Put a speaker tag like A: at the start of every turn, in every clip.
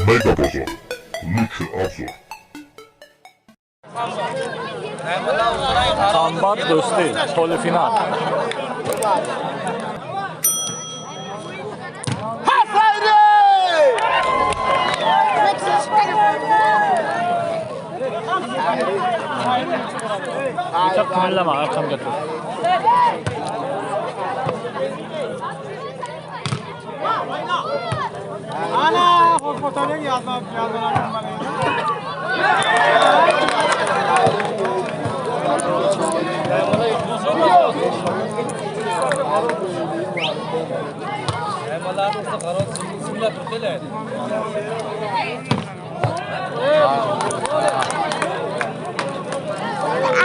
A: Мегабазар. Лучший обзор.
B: Qambar do'sti, polifinal. Bitta qimillama, orqamga tur.
C: Ana, fotoning yazma,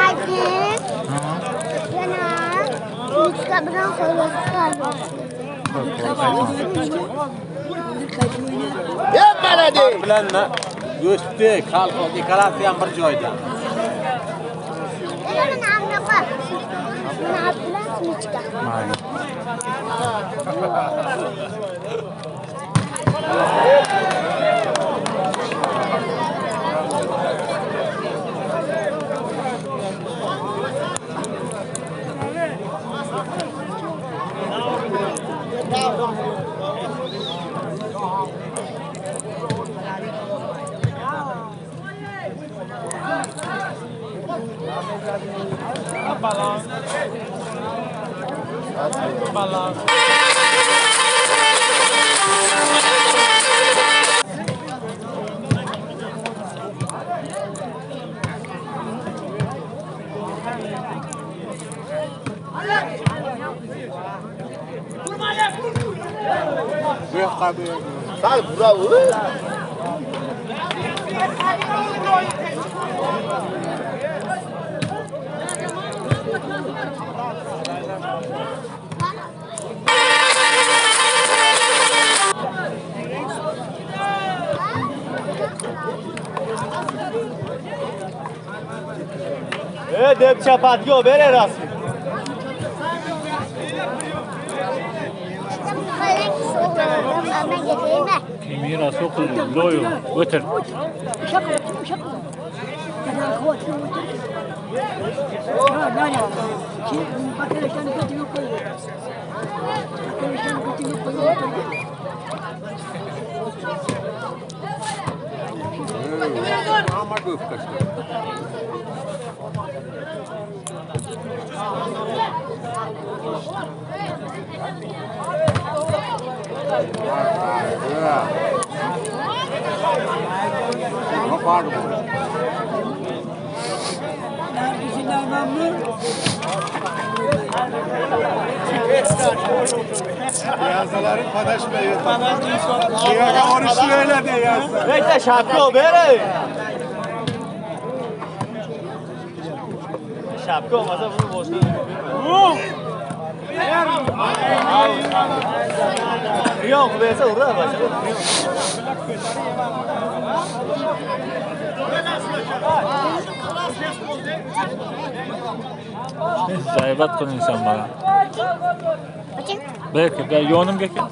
D: Aziz, yana Mutlu bilan
E: Bilan do'stlik, xalq ikkalasi ham bir joyda.
F: Sal bravo.
C: Deb chapatga ber rasmi.
B: Kimira so'qil loyo o'tir.
F: Yazıların padaşmayı. Padaşmayı. Öyle de yazsa.
C: Bekle şapka ber. Şapka olmasa bunu boşuna. Yok bersa urra başladı.
B: Zayvat qiling sen bana. Belki ben yonimga kel.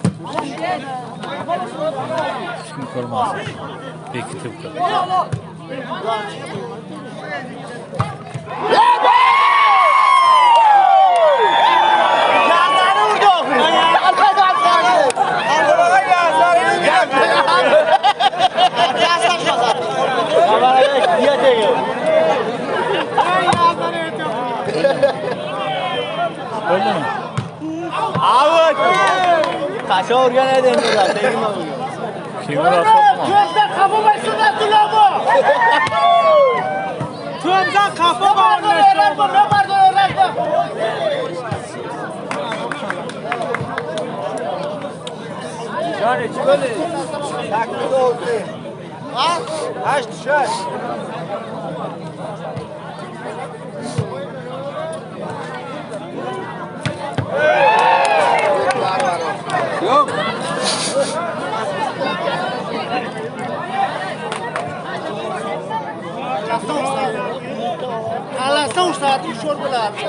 B: Hech kim ko'rmasin. Bekitib qo'y. Bo'ldimi?
C: Avut. Qasha urgan edi endi ular, tegma bugun.
B: Kimira so'qma.
F: Ko'zdan xafa bo'lsin Abdulla bu.
C: Ko'zdan xafa
F: Jani chiqadi. 8 6. Ha? 8 6.
E: Yo'q.
F: Qalasa ustadi sho'r bo'lardi.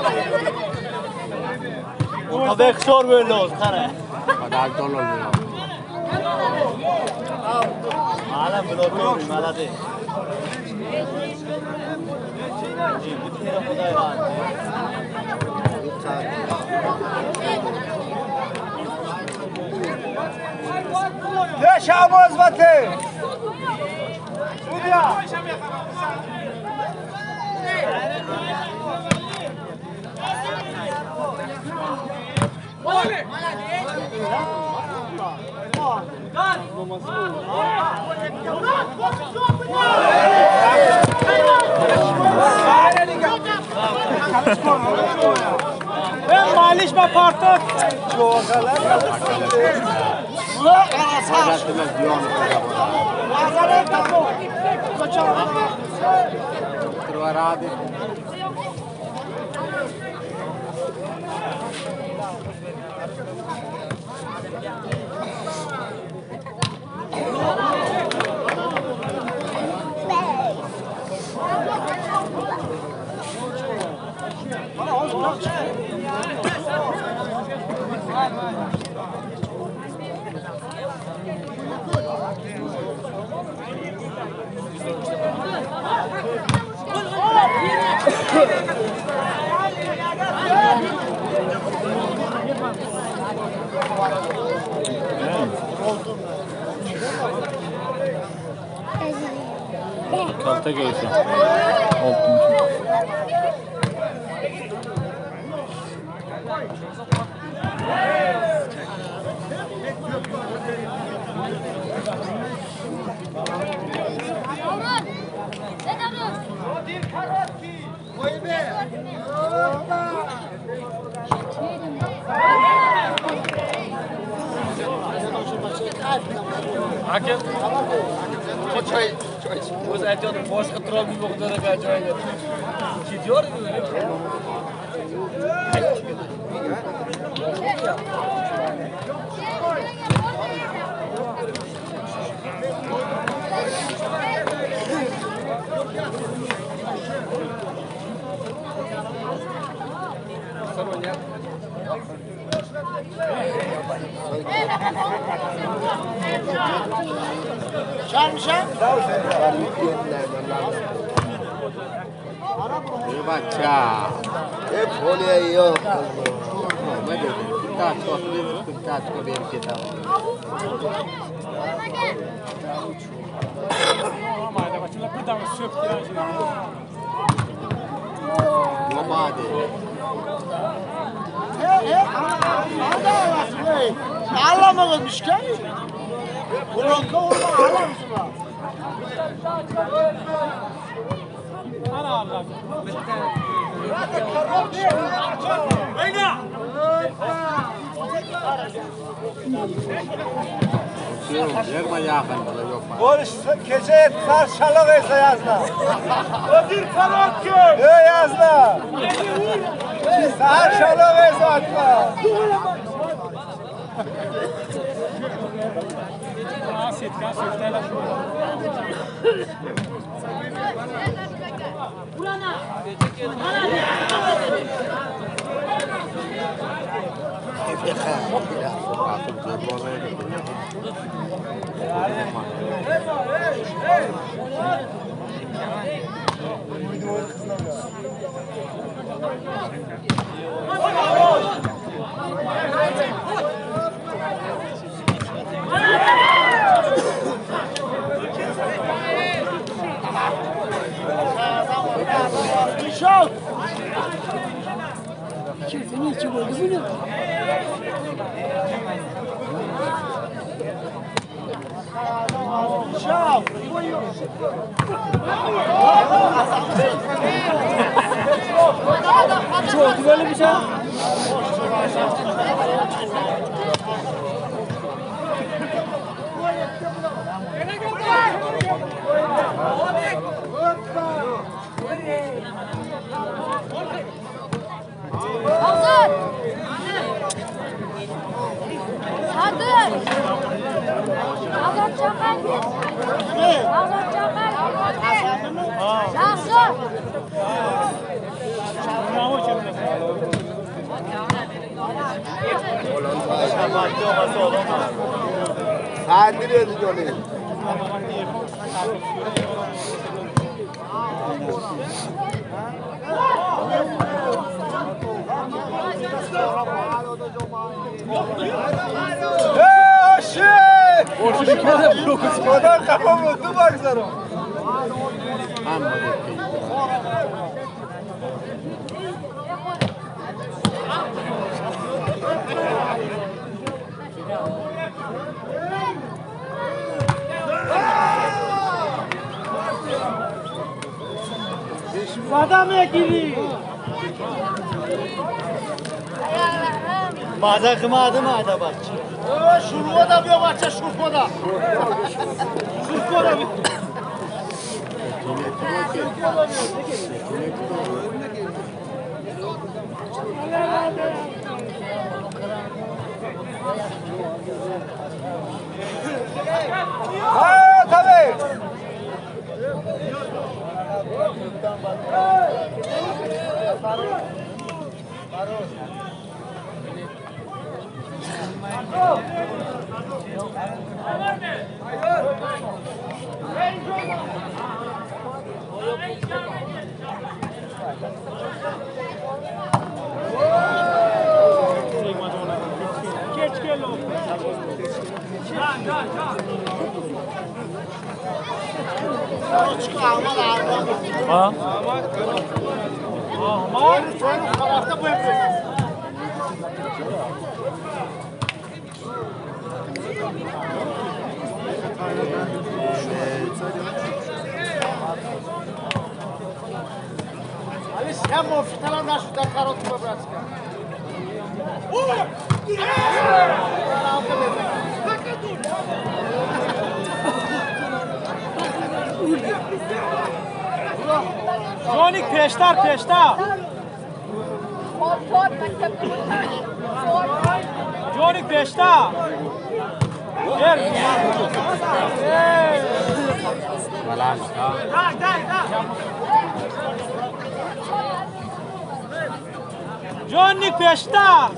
C: Otabek sho'r bo'ldi o'zi, qara.
E: Badal dollar.
C: Alam blok malade.
F: Ya Şahboz Batı. Buraya.
C: Ben malish ma partok.
E: Trovaradi.
B: Kalta kelsa. Oltinchi.
G: Aka, choy, choy. O'zi aytayotdi, boshqa turolmay yo'q joyga. Ketyor edi.
E: Bacha.
F: E folia yo'q.
E: Nima dedi? Bitta ochko berib, bitta ochko berib ketadi. Nima dedi? Yerma yaqin bular yo'qmi?
F: Bo'lish kecha sar shaloq esa yazla.
C: O'zir kalotki.
F: Ey yazla. Sar shaloq esa atla.
C: Maza qilmadimi adabatchi?
F: Shurvoda bu yoqcha shurpoda. Shurpoda.
E: Ha, tabii.
B: Ha?
C: Jonik peştar peştar. Jonik peştar. Gel. Jonik peştar.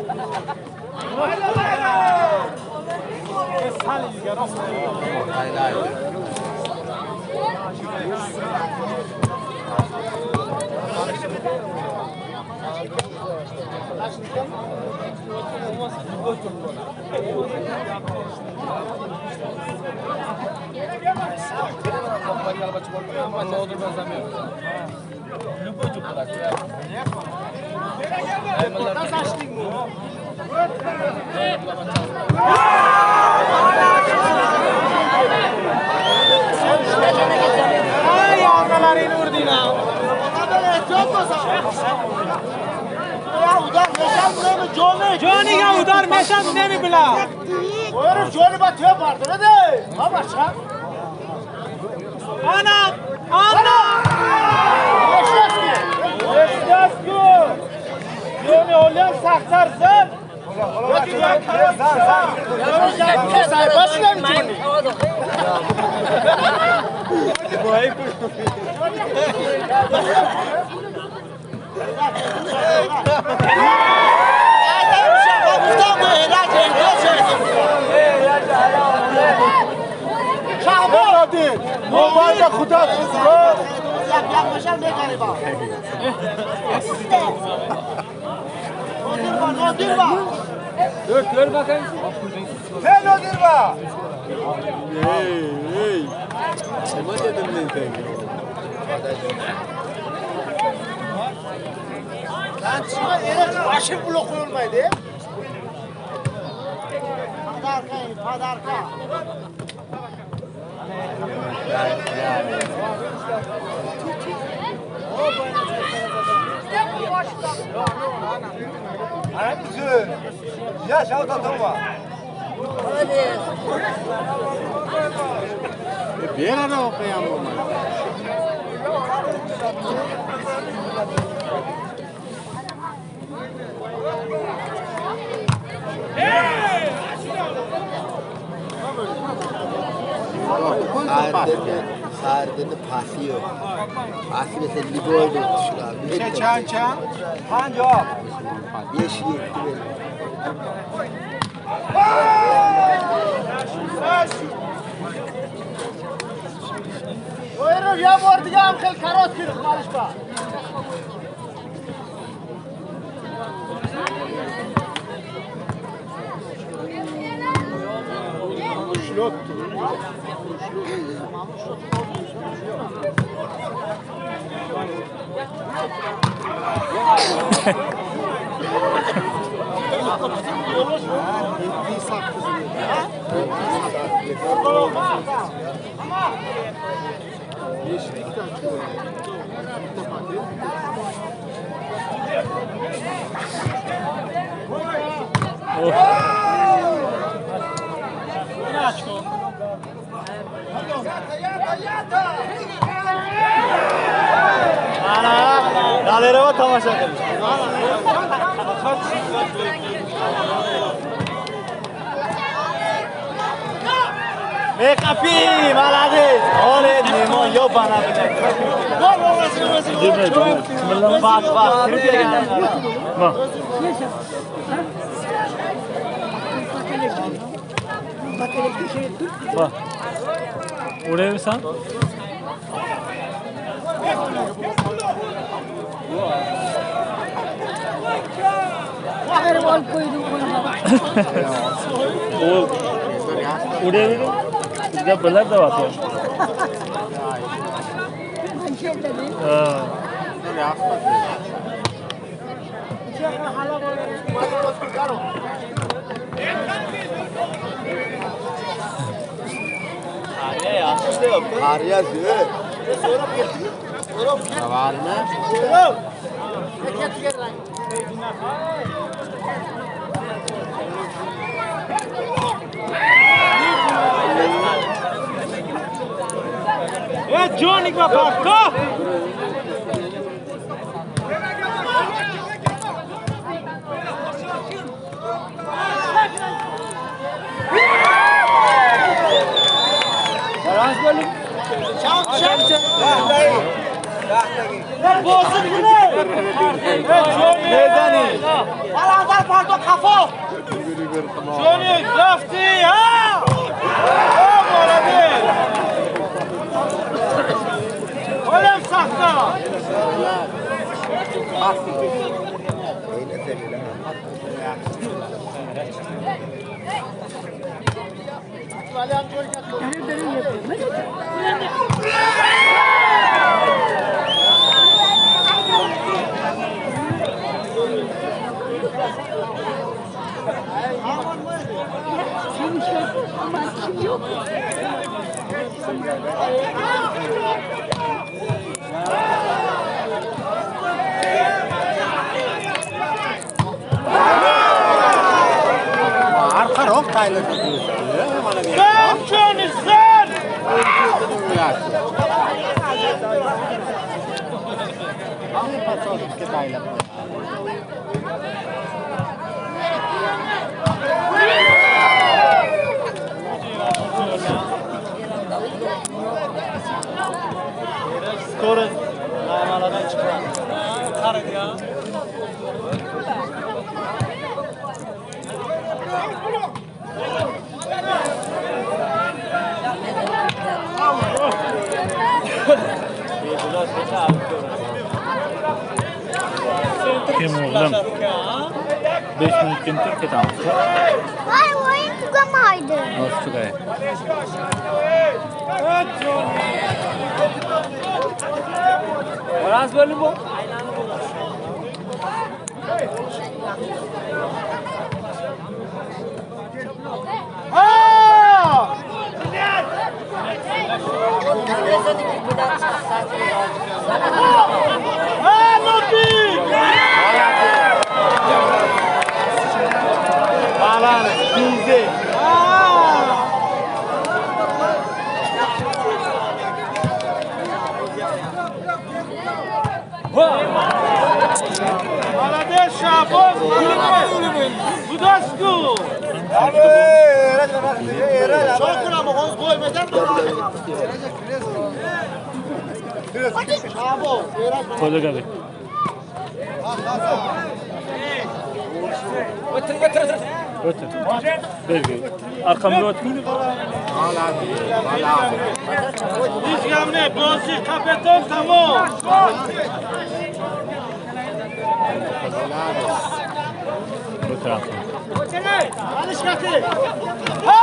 F: Johnny ya udar meşan nemi bila. Johnny bat tüy vardı ne de? Ha başa. Ana, ana. Beşiktaşku. Johnny olyan saktarsın.
E: موبایل خودت.
G: Dur bakayım.
F: Sen oturma.
E: Hey hey. Ne dedim ben sana?
F: Lan çıkma yere başı blok koyulmaydı. Padarka, padarka.
E: Sardını pasıyor. Pası mesela liboydu şuna.
F: Çan çan. Panco.
E: Yeşil yetti benim.
F: Buyurun ya bordiga ham xil karot kirib malishpa.
C: Dalerova tomosha qilish. Meqapi, молодец. Ole, Neymar, yobana bilan. Bak bak, kirib bergan.
B: Bak. Bak. Urayapsan? उड़े बलर दबाते हैं।
F: Johnny Paparco! Johnny Crafty, ha! Olem sahta! Sen Johnny sen!
C: Skoru namalardan chiqadi.
G: Qarang ya.
B: Kim o'g'lim? 5 minutga turib ketamiz.
D: Voy, o'yin tugamaydi.
B: Nasıl tugaydi?
G: Balans bo'ldi bu.
F: Молодец, Шабоз, Budasku.
B: Qo'liga ber. O'tir. Bergin. Arqamga o'tir.
F: Hech gamne, bozi kapitan tamom.
B: O'tir arqamga.
F: Ha!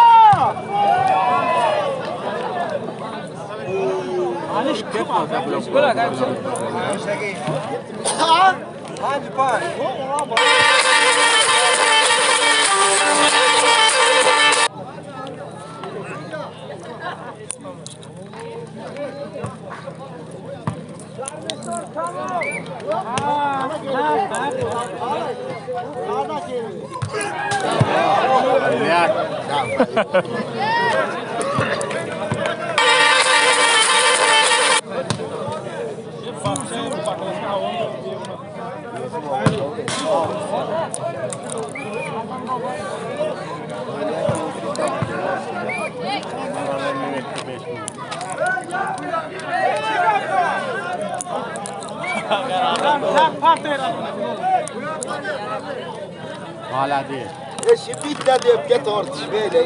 E: Молодец.
H: Bitta deb tortishmaydi.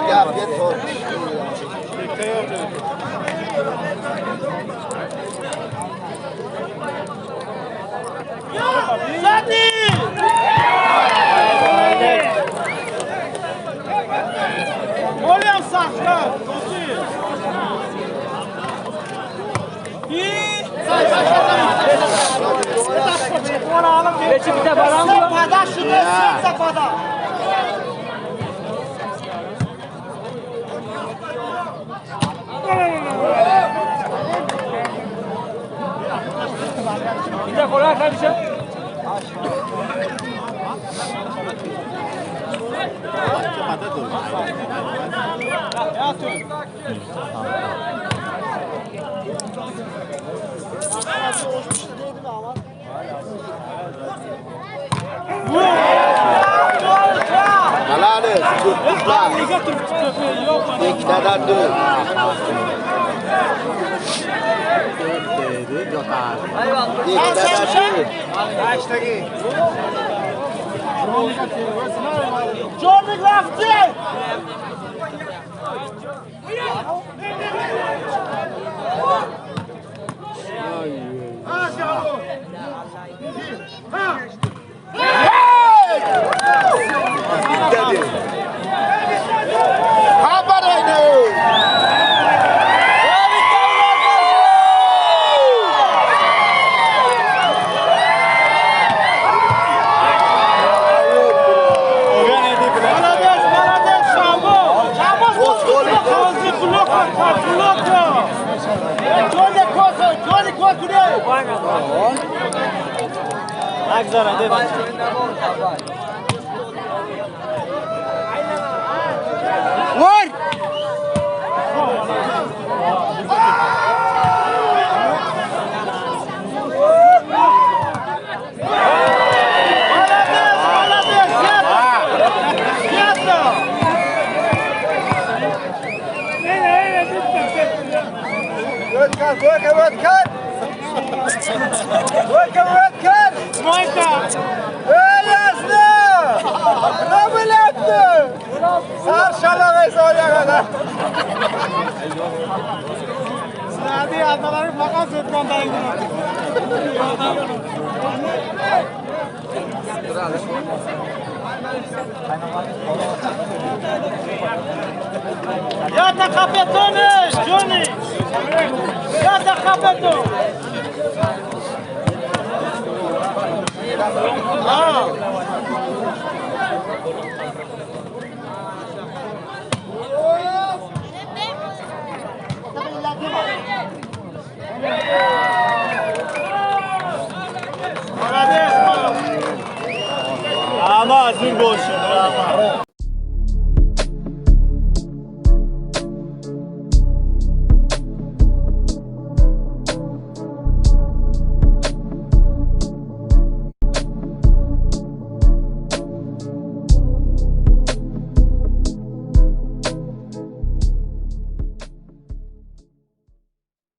H: Gapga tortishmaydi.
F: Zati! Qo'lyam saqla, do'sti.
G: Bitta qo'lga qamisha.
H: Молодец, ikkitadan to'rt. Ikkitadan to'rt.
F: Jo'rlik lafti! Молодец, молодец, Shabo! Qozi bloka, bloka! Jo'rlik ko'sa, jo'rlik ko'sa!
E: Vur!
F: Молодец, молодец, Yetdi!
H: O'tkar, o'tkar, o'tkar!
F: Moyka!
H: Ey yasni! Nima bo'lyapti? Sar shalag'ay solyag'ada.
F: Yata kapetones, Johnny! Yata kapeto!
C: Ama zo'r bo'lsin.